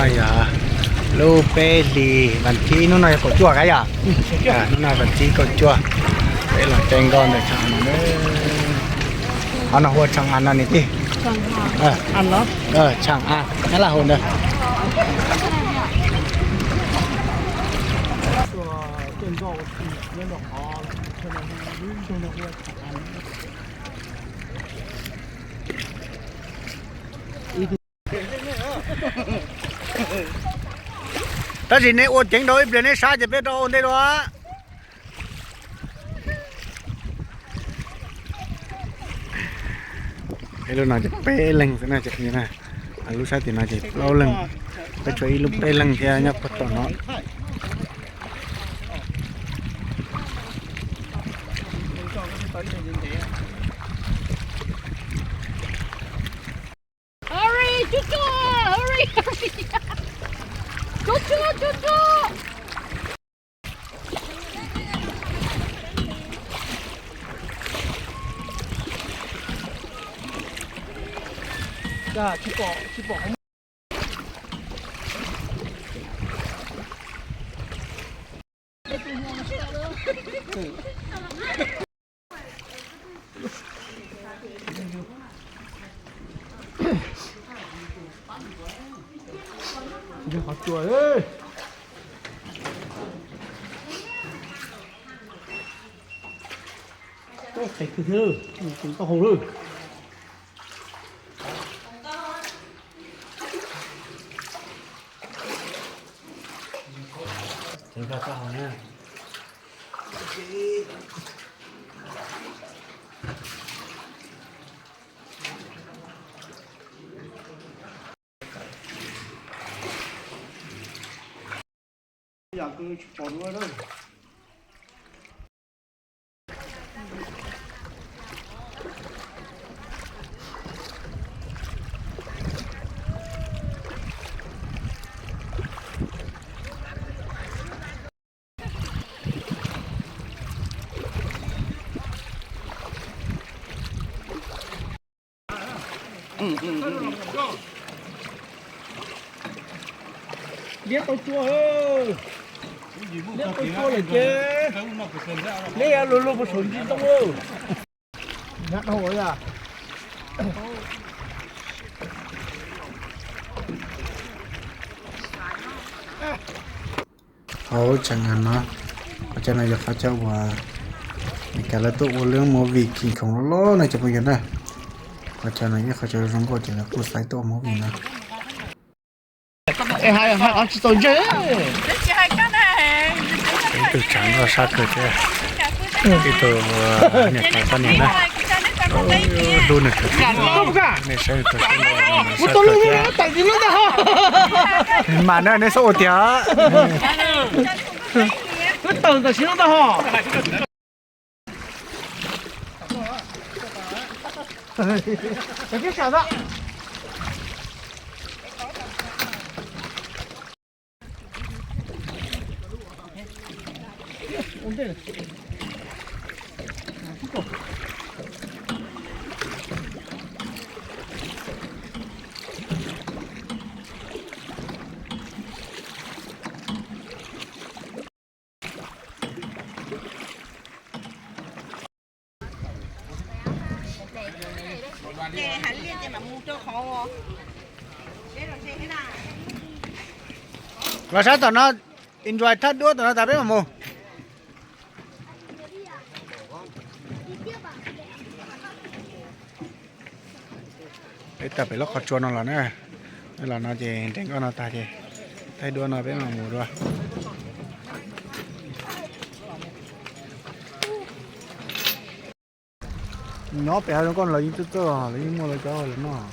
Yog lub peb hlis vas thib, hnub no yog kaum cuaj kab yom? Hnub no vas thib kaum cuaj, peb los caij nkoj ntawm tshav no. Qhov no hu ua tshav av no niam tij. Tshav av, nyob Laj hu ntawd. Tab sis nej ua ceev nraug ib pliag nej sab ces peb rov ua ntej dua. Lub no ces peb leeg xwb na cov phooj ywg na. Lub sab tim no ces plaub leeg, peb tshuav ib lub peb leeg thiab nyob puag tom no. Liab tau cua, liab tau cua lawm ces neb yuav luag luag puas saum ntsis ntoo lawm. Hauv tshav av no, qhov chaw no yog qhov chaw uas Meskas lawv tuaj ua lub movie King Kong loj loj na cov phooj ywg na. Qhov chaw no yog qhov chaw zoo nkauj ces lawv kuj xaiv tuaj ua movie no. Tsis tau ntse. Ib tug tshav nkoj sab kawg thiab. Ib tug niam tais poj niam na. Hlub nws kawg, nej saib nws kawg, sab kawg thiab. Mas na, nej txhob ua tiag. Los sab tom no, enjoy thaj duab tom no tas peb mam mus. Peb tawm pem lub qhov tsua no los na. Los no ces nres nkoj no tag ces thaj duab no peb mam mus dua. Nyob pem zoo nkauj los yeej txawj txawj, lawv yeej muaj lawv cov lawv noj.